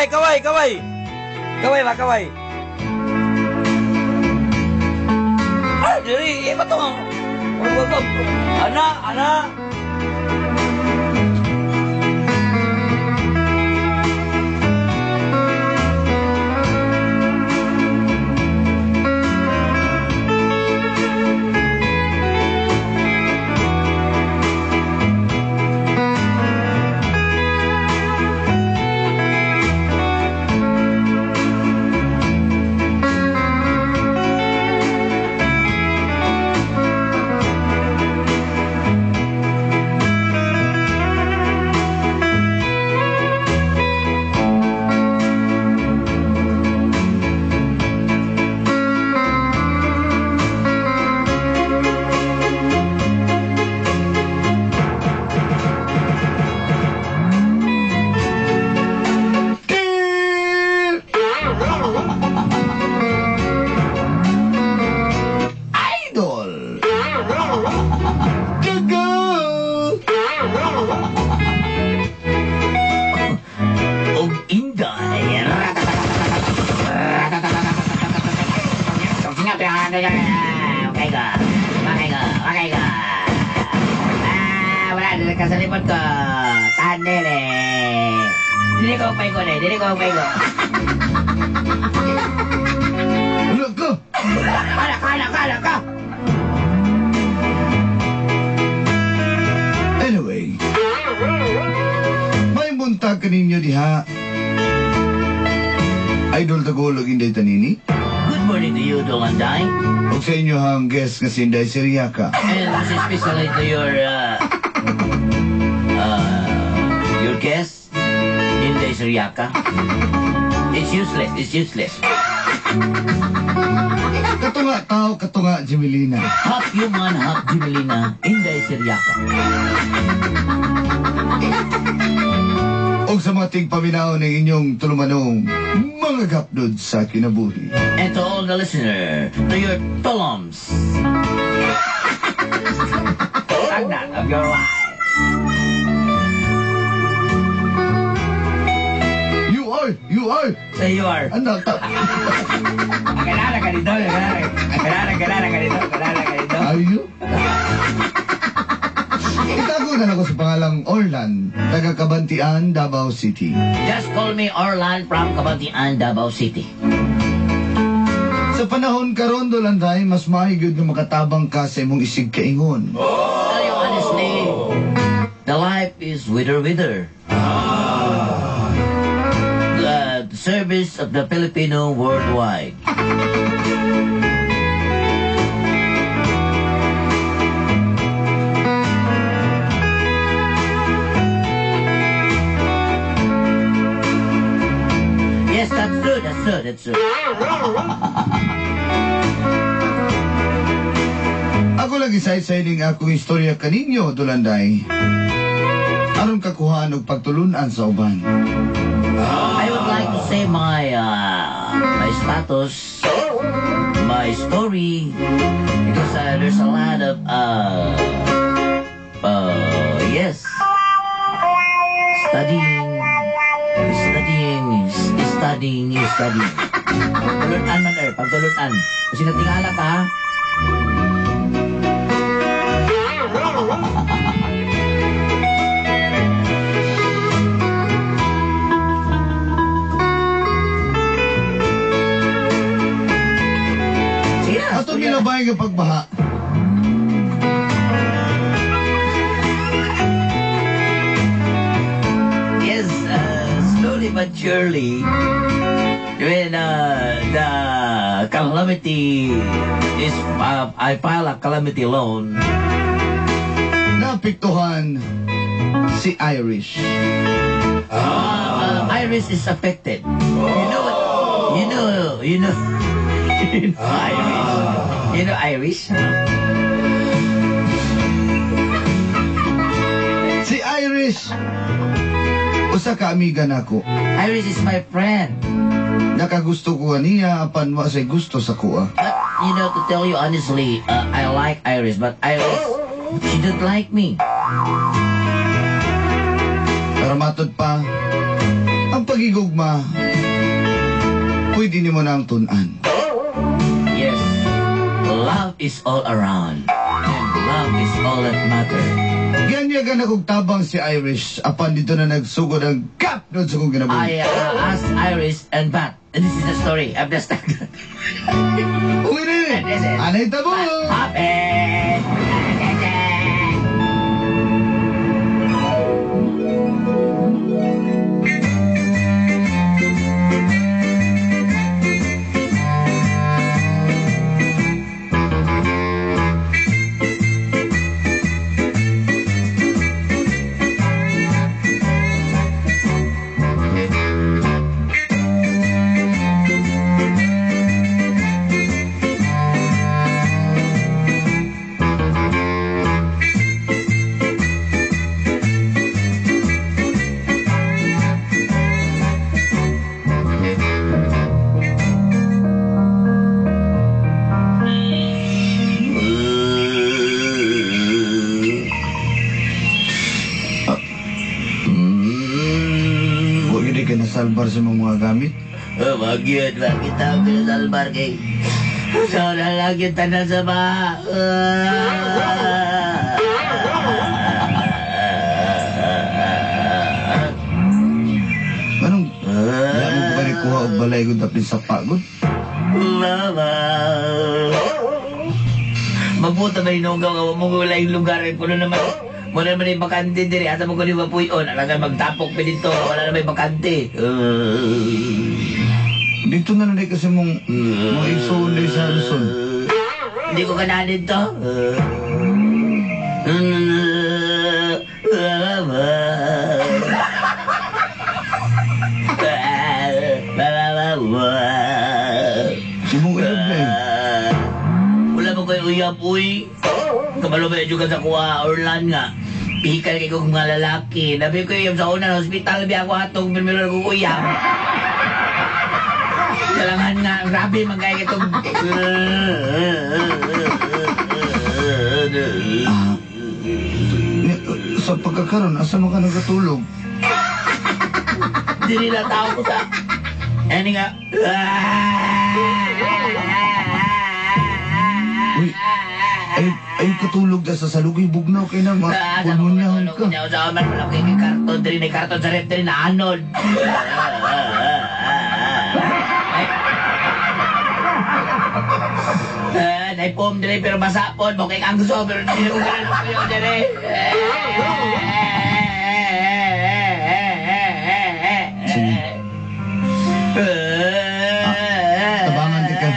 Kaway, kaway, kaway. Kaway ba, kaway. Ay, diri, iba to. Ana, ana. Idol! Gago! Og Inday. Okay ka. Okay ka. Okay ka. Ah, wala na kasalimot ko. Tandele. Dili ko paigo na. Dili ko paigo. Ano ka? Kala, kala, kala ka. Anyway, may buntag kaninyo diha. Idol Tagulog Inday Tanini. Good morning to you, Dolanday. Ug sa inyo hang guest nga si Inday Siriaka. And most especially to your guest, Inday Siriaka. It's useless. It's useless. Katunga tao, katunga Jimilina. Half human, half Jimelina, Inday Siriaka. Ug sa mga tigpaminaw ng inyong tulumanong mga gapdod sa kinabuhi. And to all the listener, to your toloms. Tagnan of your life. You are, you are. Say you are. Anak ta. Kanara ka dito, kanara. Kanara, kanara ka dito, kanara ka dito. Are you? Itago na ako sa pangalang Orlan, taga Cabantian, Davao City. Just call me Orlan from Cabantian, Davao City. Sa panahon karon Dolanday, mas maayo gyud nga makatabang ka sa imong isig kaingon. Tell you honestly, the life is wither wither. The service of the Filipino worldwide. Yes, that's true, that's true, that's true. Ako lang isay-say ning akong istorya kaninyo, Dolanday. Aron kakuhaan og pagtulunan sa uban. I would like to say my status, my story, because there's a lot of yes, studying, studying, studying, studying. Pagtulunan man er, pagtulunan. Kasi natingala ka, ha? Sige na, Atong gilabay nga pagbaha. Yes, slowly but surely, when the calamity is, I file a calamity loan. Naapektuhan si Irish. Iris is affected. You know what? You know Irish. You know Irish? Si Irish, usa ka amiga nako. Iris is my friend. Nakagusto ko niya apan wa say gusto sa kuha. But, to tell you honestly, I like Iris, but Iris, she don't like me. Pero matod pa, Ang pagigugma, pwede nimo na ang tun-an. Yes. Love is all around. And love is all that matters. Ganyagan akong tabang si Irish apan dito na nagsugod ang gap doon sa kong kinabuhi. I asked Iris and Bat. And this is the story of the stag. Uwi na yun. This is Anay tabo! Happen! Huwag yun ka nasalbar sa mga gamit. Oh, wag yun. Bakit ako pinasalbar kay? So, na lang yung tanan sa baha. Anong? Wala mo ba kuha og balay kung tapin sa pagod? Mama. Mabuta ba inunggaw nga mo wala yung lugar eh. Puno naman. Muna naman yung bakante diri. Asa mo ko ni Mapuyon. Alam magtapok pa dito. Wala na may bakante. Dito na lang kasi mong mga igsoon din sa Luzon. Hindi ko ganahan dito. Si mong uyab na eh. Wala mo kayo uyab, uy. Kabalo ba yung sa kuha, Orlan nga. Pihikal kay kong mga lalaki. Nabi ko yung sa una, hospital, biya ako atong pinmilor kong uyab. Kalangan nga, grabe man kaya itong... Sa pagkakaroon, asa man ka nagatulog? Dili na tao ko sa... Ano nga? Uy, ay katulog na sa salugay bugnaw kay na pulmonyahan ka. Sa man wala kay karton diri na karton sa rep diri na anod. Naipom diri pero basa pod mo kay angso pero dili ko ganan ko diri. Sige. Tabangan di ka.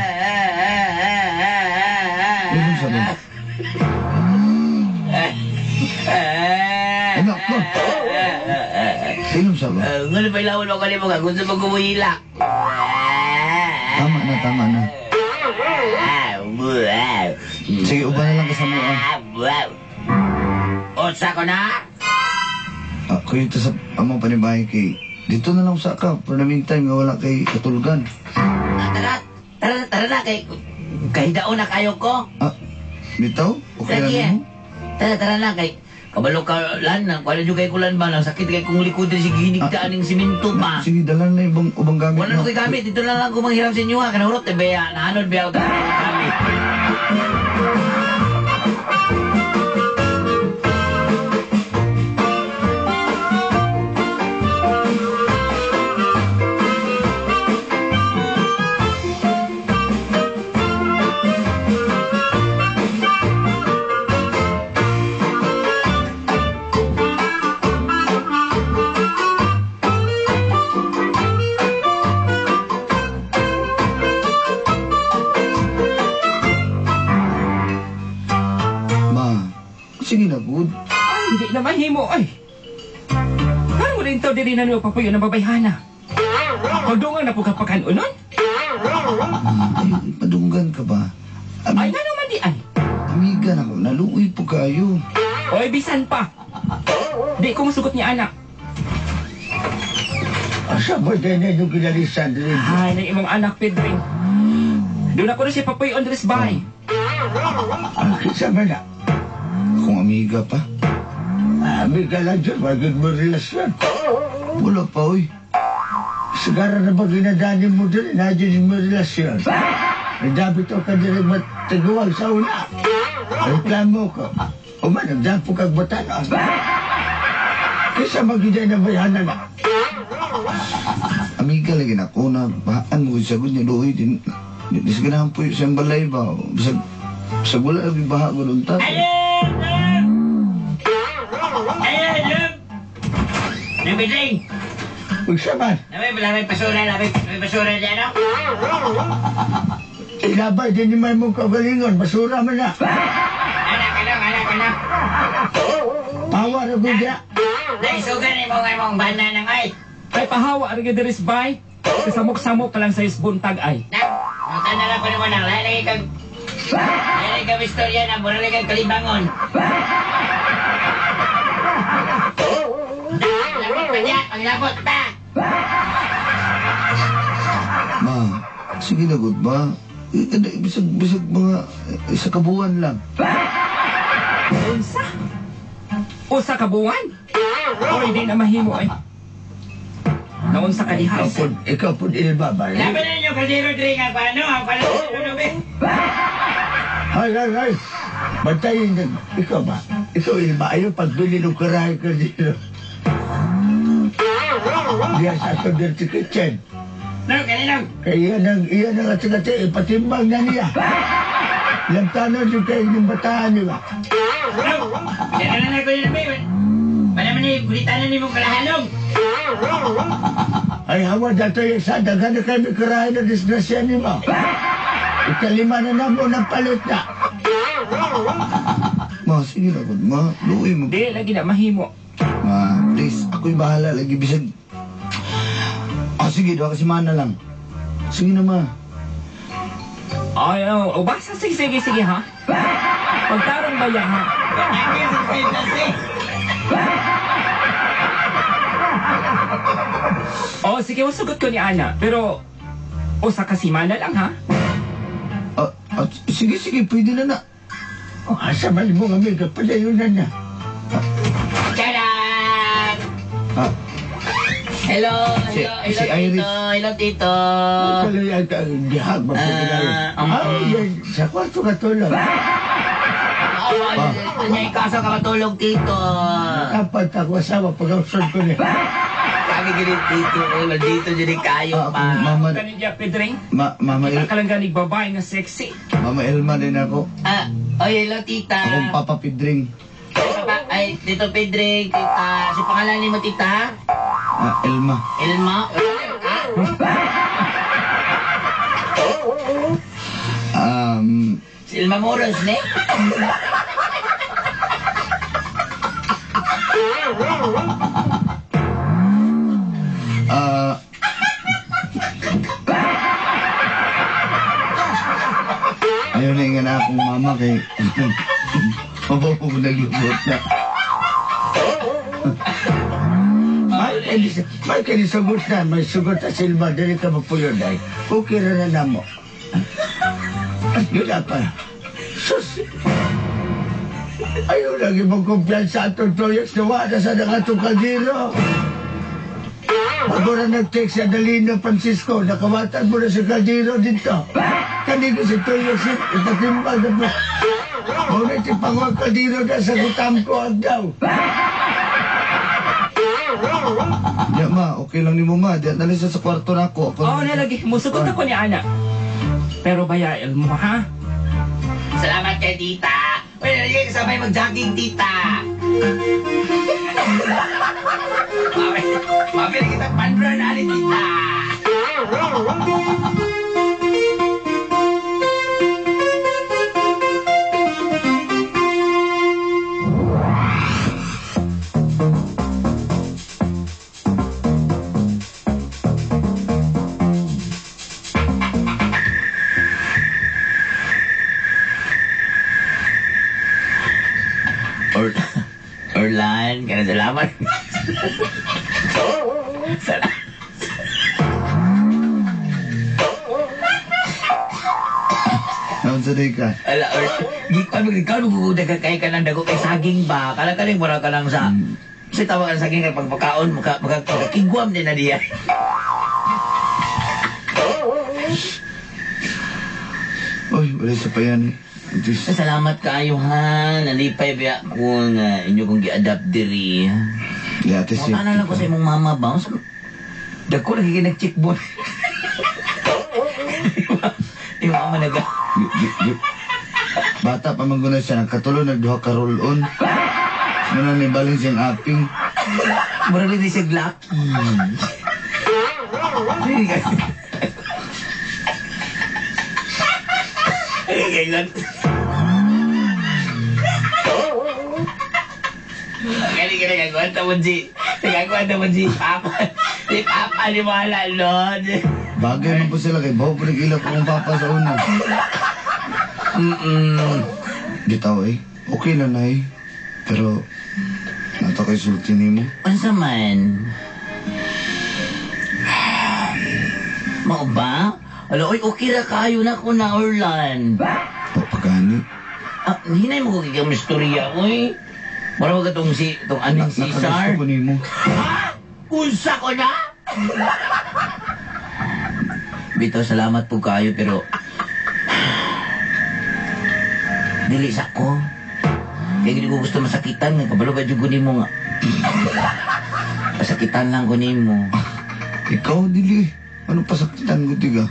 Ilong sa ba? Ano ko? Ilong sa ba? Ngano pa ilawon mo kanimo ka gusto mo gumuhila. Tama na, tama na. Sige, uban na lang ka sa mo. Unsa ko na? Kuya ito sa among panibahay kay... Dito na lang sa ka. For the meantime, nga wala kay katulugan. Tara, tara, tara na kay... Kahidaon na kayo ko. Bitaw? Okay Lagi lang mo? Tara, tara na kay... Kabalo ka lan, wala dyan kay kulan ba? Nang sakit kay kung likod din si ginigdaan ng simento pa. Sige, dala na ibang ubang gamit. Wala na ko'y gamit. Dito na lang kumanghiram sa inyo ha. Kanahurot, eh, beya. Naanod, beya. Ako gamit. Sige na, good. Ay, hindi na mahimo, ay. Karon mo rin to, diri na niyo papuyo ng babayhana. Pagdungan na po kapag unon? Ay, padunggan ka ba? Ay, nga naman di ay. Amiga na ko, naluoy po kayo. Oy, bisan pa. Di ko masugot niya, anak. Asa ba din yung kinalisan din? Ay, na imong anak, Pedring. Doon ako na siya papuyo on dress bay. Ang kisa ba na? Kung amiga pa. Amiga lang dyan, wagin mo relasyon. Wala pa, oy. Sigara na ba ginadani mo diri, na dyan mo relasyon. Nagdabi to ka diri matiguwag sa una. Reklamo ko. Uma, nagdapo kag batanon. Kisa magiday na bayhanan na. Amiga lagi na ko na bahaan mo sa niya doy din. Di sa ganahan po sa balay ba. Bisag bisag wala lagi baha ko doon ta. Ayun! Ayun! Ayun! Nabidling! Unsa man, Namay, may basura, may basura dyan, no? Ilabay din ni may mong kagalingon, basura man na. Anak ka lang, anak ka lang. Pawa ra gud ya. Naisugan ni mo nga mong bana ng ay. Ay pahawa ra gyud diri bay. Samok-samok ka lang sa isbuntag ay. Nak, mata na lang ko naman ang lalagay kag... Lalagay kag istorya na mura kag kalibangon. Nak, lapot pa niya, panglapot pa. Ma, sige na gud ba. Bisag bisag mga isa ka buwan lang. Unsa? Usa ka buwan? Oy, di na mahimo ay. Naunsa ka diha? Ikaw pud Ilma ba? Laban na ninyo kaldero diri nga paano, ang pala ano be? Hay, hay, hay. Bantayin na. Ikaw ba? Ikaw Ilma, ayaw pagbili ng karahay ka dito. Diya sa atong dirty kitchen. No, kaninong. Kaya iyan ang ati-ati, ipatimbang na niya. Lantanon yung kayo ng bataan, di ba? No, yan na lang ko yun be. Mana man ni gulitanan ni mong kalahanong. Ay, hawa dato yung sa daghan na kayo may karahay na disgrasya ni mo. Ikalima na na mo ng palit na. Ma, sige na gud ma. Luoy mo. Di lagi na mahimo. Ma, please, ako'y bahala lagi bisag. Ah, sige, duha ka semana lang. Sige na, ma. Ay, oh, basta sige sige sige ha. Pagtarong ba ya ha? Oh, sige, masugot ko ni Ana. Pero usa ka semana lang ha. Ah, ah, sige, sige, pwede na na. Oh, asa man mo kami, kapadayonan na. Tcharam! Ah, Hello, Si- hello, hello, si Iris. tito. Hello, tito. Kaloy ang gihag, mapagkalayo. Ah, Ay, sa kwarto ka tulog. Oh, anya ikaw sa ka matulog, tito. Kapag ako asawa, pag-ausod ko niya. Kami gini, tito. Eh, dito dyan kayo ah, pa. mama, Kanin niya, Pedring. ma, mama, Kita ka lang ganig babae nga sexy. Mama Elma din ako. Ah, oy, hello, tita. Akong Papa Pedring. Papa, ay, Tito Pedring, tita. Si pangalan ni mo, tita? Ah, Elma. Elma? Ah, Si Elma Moros, ne? Ah, ayaw na nga na akong mama kay mabaw ko naglubot na. May kani sugot na, may sugot sa silba, dili ka magpuyo day. Okay ra na namo. Yun pa. Sus! Ayaw lagi mong kumpiyansa atong toyos na wala sa nakatong kaldero. Bago na nag-text si Adelino Francisco, nakawatan mo na si kaldero dito. Kanino si Toyos, ipatimbang na ba? Ngunit ipangwa kaldero na sa gutam ko ang daw. Di ma, okay lang ni mo ma. Di na siya sa kwarto na ako. Ako Oh, na lagi. Musugot ako ni Ana. Pero baya, Elmo, ha? Salamat kay tita. Uy, nalagay kasabay mag-jogging, tita. Mami, mami, kita pandra na ni tita. Orlan, kaya salamat. Salamat. Naon sa day ka? Ala, or, di ka ikaw nagugugdag kay ka ng dago kay saging ba? Kala ka rin, wala ka lang sa... Kasi tawag ka ng saging kay pagpakaon, makakigwam din na diya. Wala sa payan eh. At least, Salamat kayo ha. Nalipay biya ko nga inyo kong gi-adapt diri. Di ate safety Mutana lang ko ka. sa imong mama ba? Dagko lagi kay nag-checkbone. Yung mama naga. Bata pa man guna siya, nagkatulo, nagduha ka roll-on. Muna ni balin siyang aping. Mura lang di siya lucky. Kailan? Kali ka nagagawa mo, G. Nagagawa mo, G. Papa. Di papa, di wala, Lord. Bagay man po sila kay bawo po nag-ilap akong papa sa una. Bitaw eh. Okay na na eh. Pero, nata kay sulti nimo. Unsa man? Mao ba? Alo, oy, okay ra kayo na ko na, Orlan. O pagani. Ah, hinay mo ko kay kang istorya, oy. Mura ba ka tong si, tong aning Cesar? Nakagusto ko nimo. Ha? Unsa ko na? Bitaw, salamat po kayo, pero... Dili sa ko. Kaya hindi ko gusto masakitan nga. Kabalo ba dyan ko nimo nga. Pasakitan lang ko nimo. Ikaw, dili. Ano pasakitan ko, tiga?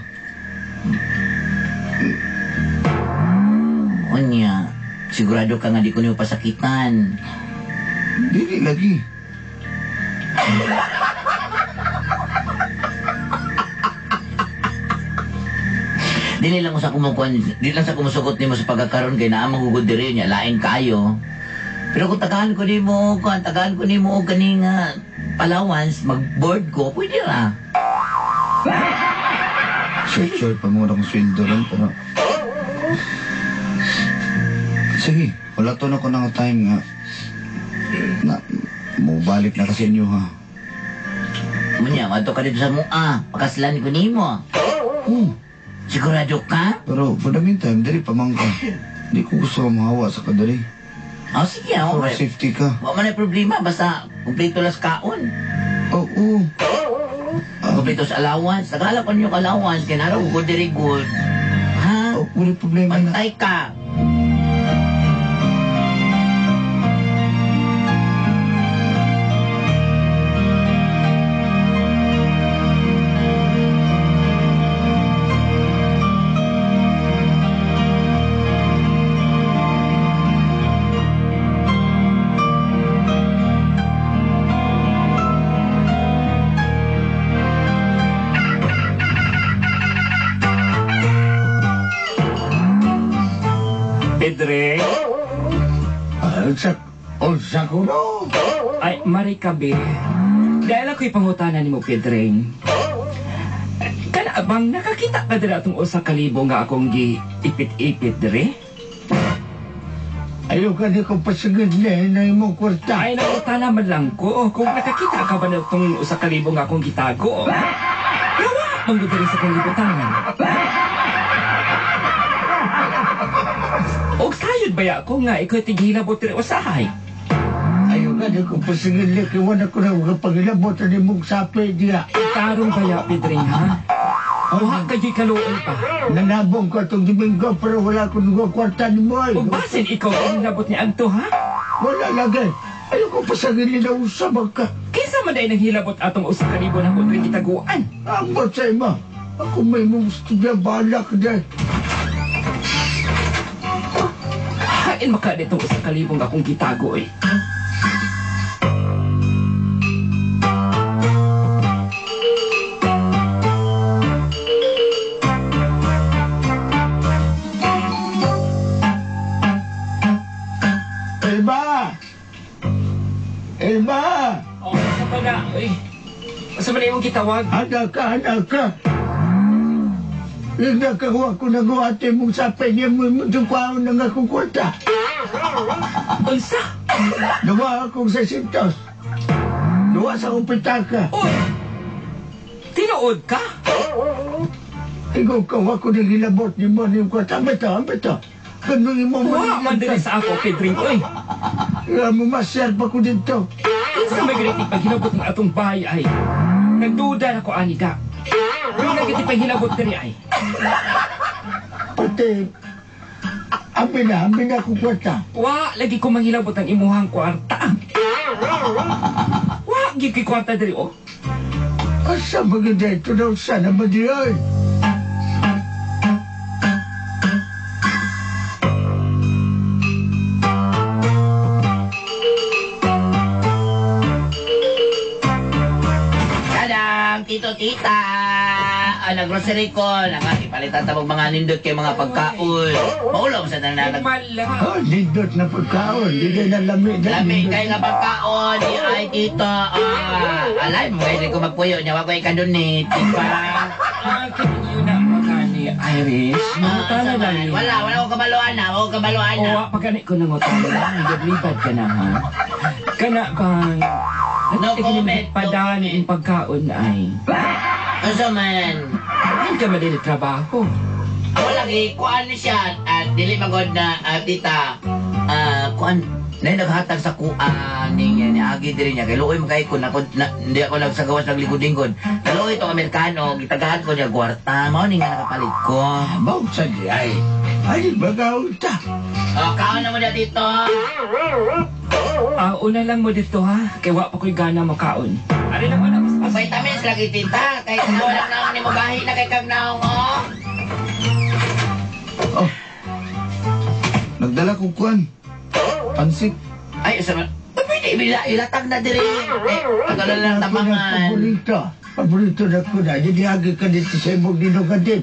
Unya, sigurado ka nga di ko nimo pasakitan. Dili lagi. Dili lang ko sa kumukuan, dili lang sa kumusugot nimo sa pagkakaroon kay naa magugod diri nya lain kayo. Pero kung tagaan ko nimo, kung tagaan ko nimo og kaning allowance, mag-board ko, pwede ra. Short, short pa muna akong sweldo ron, pero... Sige, wala to na ko ng time nga. Na, mubalik na kasi inyo ha. Munya, madto ka dito sa mua, pakaslan ko nimo. Oo. Sigurado ka? Pero for the meantime, dali pa man ka. Hindi ko gusto mahawa sa kadali. Oh, sige, For okay. safety ka. Wa man ay problema, basta kumpleto las kaon. Oo. Kumpleto sa allowance. Naghala pa ninyo allowance, kaya naraw ko diri good. Ha? Oh, wala problema na. Pantay ka. Pedre? Unsa ko no? Ay, Marikabe. Dahil ako'y pangutana ni mo, Pedring. Kana bang nakakita ka dira atong usa ka libo nga akong gi ipit-ipit dire? Ayaw ka di ko pasigid na imong kwarta. Ay, nangutana man lang ko. Kung nakakita ka ba na itong usa ka libo nga akong gitago? Yawa, manggod diri sa kong libutangan. Og sayod ba ako nga ikaw tighilabot diri usahay? Ayaw ka di ko pasigid na kay wala ko na pagilabot na imong sapi diya. Tarong baya, Pedring, ha? Wa kayo'y kaluoy pa. Nanabong ko itong Domingo pero wala ko nung kwarta ni mo. Ug basin ikaw ang nabot ni Anto, ha? Wala lagi. Ayaw ko pasagin na usab ka. Kinsa man dahil nang hilabot atong usa ka libo na kung gitaguan? Ambot sa ima. Ako may mong studya balak dahil. Hain maka ditong usa ka libo nga akong gitago, eh. Elba! Elba! Oh, sa pa na, uy. Sa man imong gitawag? Anak ka, anak ka! Nagkakuha ko nagawa mong sapay niya mo mo kwaon ng akong kwarta. Unsa? Nawa akong sa sintos. Nawa sa akong pitaka. Uy! Tinuod ka? Ikaw ka, wa ko nagilabot ni mo ni kwarta. Ambito, ambito. Ganun mo Wa man diri sa ako, Pedring, uy. Nga mo masyar pa ko dito. Kinsa may ganit paghilabot ng atong bahay ay? Nagduda na ko ani da. Yung nagiti paghilabot diri ay. Pati, Abi na akong kwarta. Wa, lagi ko manghilabot ang imuhang kwarta. Wa, gyud kay kwarta diri oh. Asa maganda ito daw sana ba di ay? Tadang, tito, tita. Ah, nag-grocery ko. Nakakipalitan tabang mga nindot kay mga pagkaon. Maulaw sa tanan. Mala. Oh, nindot na pagkaon. Di na lami. Lami kay nga pagkaon. Di ay, tito. Ah, alay mo kayo ko magpuyo niya. Wag ko ika-donate. Diba? Ah, kaya na magani, Irish. Ah, Mangutana sama. lang yun. Wala ko kabaluan na. Wala ko kabaluan na. Owa, pagani ko nangutana. Naglibad ka na, ha? Kana bang... No comment, no Padani comment. ang pagkaon ay. Ano man? Hindi ka madili trabaho. Wala lagi, kuan ni siya. At dili magod na, tita. Ah, kuan. Na naghatag sa kuan ni ni Agi diri niya kay luoy man kay ko na, na hindi ako nagsagawas naglikod-lingkod. Kaluoy to Amerikano, gitagahan ko niya kwarta. Mao ni nga nakapalit ko. Baw sa di ay. Ay, bagaw ta. Oh, kaon na mo na dito. Ah, una lang mo dito, ha? Kay wa pa ko'y gana makaon. Ari lang una, mas Vitamins lagi tita. Kay tanaw lang naon ni mo gahi na kay kag naong oh. Oh. Nagdala ko kuan. Pansit. Ay, sa man. Pwede ila ilatag na diri. Eh, tagalan lang tabangan. Paborito. Paborito na ko na. Di agi ka dito sa imong dinugadin.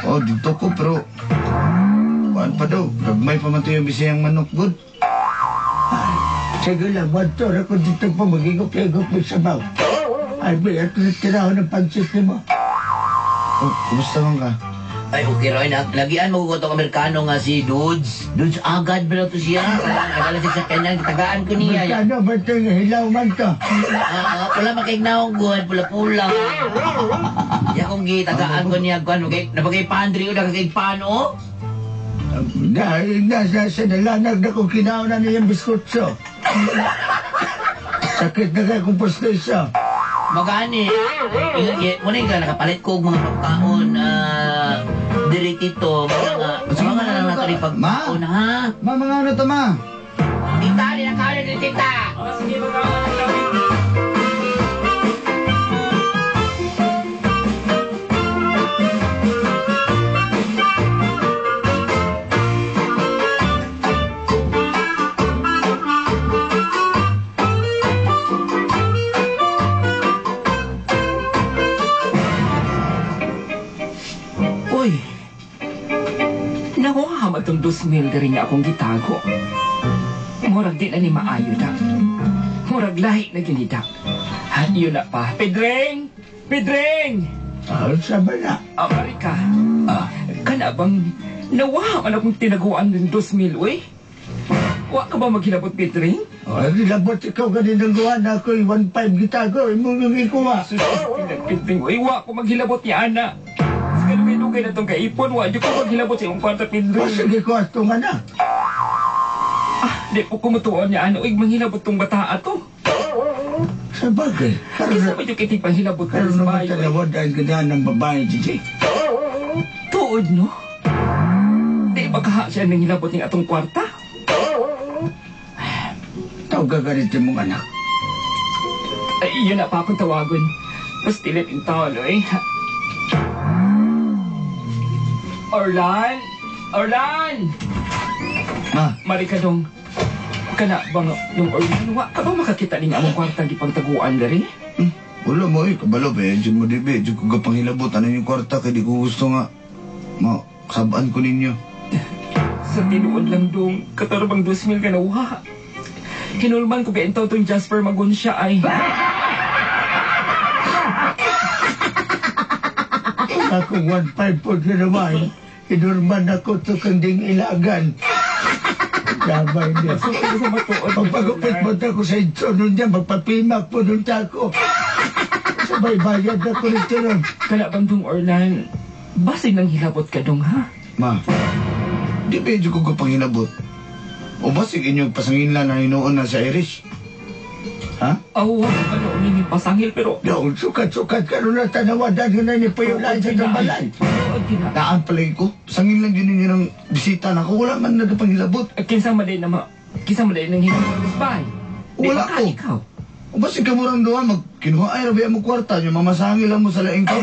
Oh, dito ko pero kuan pa daw. Gagmay pa man to yung bisayang manok good. Ay, sige lang, wanto na ko dito po. Magigop-igop mo sa baw. Ay, may at tiraho ng pansit ni mo. Oh, kumusta man ka? Ay, okay Roy. Lagian mo ko itong Amerikano nga si Dudes. Dudes agad ba to siya? Kadala siya sa kanya. Tagaan ko niya. Magkano ba ito yung hilaw man to? Oo, pula makignaong good. Pula-pula. Ya kung gitagaan ko niya. Kuan, okay, napagay pandri o nakakig pano. Dahil nasa sa nalanag na kung kinaon na niyang biskotso. Sakit na kayo kung pustiso. Magani. Muna yung nakapalit ko og mga pagkaon. Diri tito. Mga mga na lang nato ni pagkaon, ha? Ma, mga ano to ma? Tita, di na kaon ni tita. Oh, sige, makaon na lang. Uy! Nakuha man itong 2,000 diri nga akong gitago. Murag di na ni maayo da. Murag lahi na ginida. Ha, yun na pa. Pedring! Pedring! Ah, sama na. Ah, Marika. Ah, kana bang nawa man akong tinaguan ng 2,000, uy? Wa ka ba maghilabot, Pedring? Oh, nilabot ikaw ganin guwan na ako, 1.5 gitago, imong nang ikuha. Sus, Pedring, uy, wa ko maghilabot ni Ana. Sa kalugay-lugay na tong kaipon, wa di ko maghilabot sa imong kwarta, O, Pedring. sige ko, ato nga na. Ah, di po kumutuon niya, Ana. Uy, manghilabot tong bata ato. Sa bagay. Kisa Karoon ba yung kitig panghilabot ka karoon sa naman bayo? eh? talawa dahil ganyan ng babae, Gigi. Tuod, no? Di ba kaha siya nang hilabot ng atong kwarta? Tawag ka ganito mong anak. Ay, yun na pa akong tawagon. Mas tilit yung tawon, eh. Orlan! Orlan! Ma, Marika dong. Kana bang yung Orlan, wa ka ba makakita ning among kwartang gipangtaguan diri? Wala mo eh, kabalo ba eh. Diyan mo di ba, diyan ko gapanghilabot. Ano yung kwarta kay di ko gusto nga. Ma, sabaan ko ninyo. Sa tinuod lang dong, katarabang 2,000 ka na wa. Hinulman ko gaintaw tong Jasper Magunsya ay. Ako 1.5 po ginawa eh. Inurman ako to kanding ilagan. Sabay niya. So, sa matuod. Pagpagupit mo ako sa ito nun niya, magpapimak po nun ako. Sabay bayad ako nito nun. Kana bang dong Orlan, basig nang hilabot ka dong ha? Ma, di ba diyan ko gapanghilabot? O basig inyong pasanginlan na hinuon na sa Irish? Ha? Aw, ano ni pasangil pero Yung sukat-sukat karon na tanawadan ko na ni Puyo lain sa itong balay. Tuod gina. Daan pala ko. Sangin lang yun ninyo ng bisita na ako. Wala man nagkapanghilabot. Kinsa man din na ma kinsa man din nang hingos bay. Di Wala ba ka ko. ikaw? O basta kamurang duha, magkinuha ay rabi mo kwarta nyo, mamasangil lang mo sa laing ka.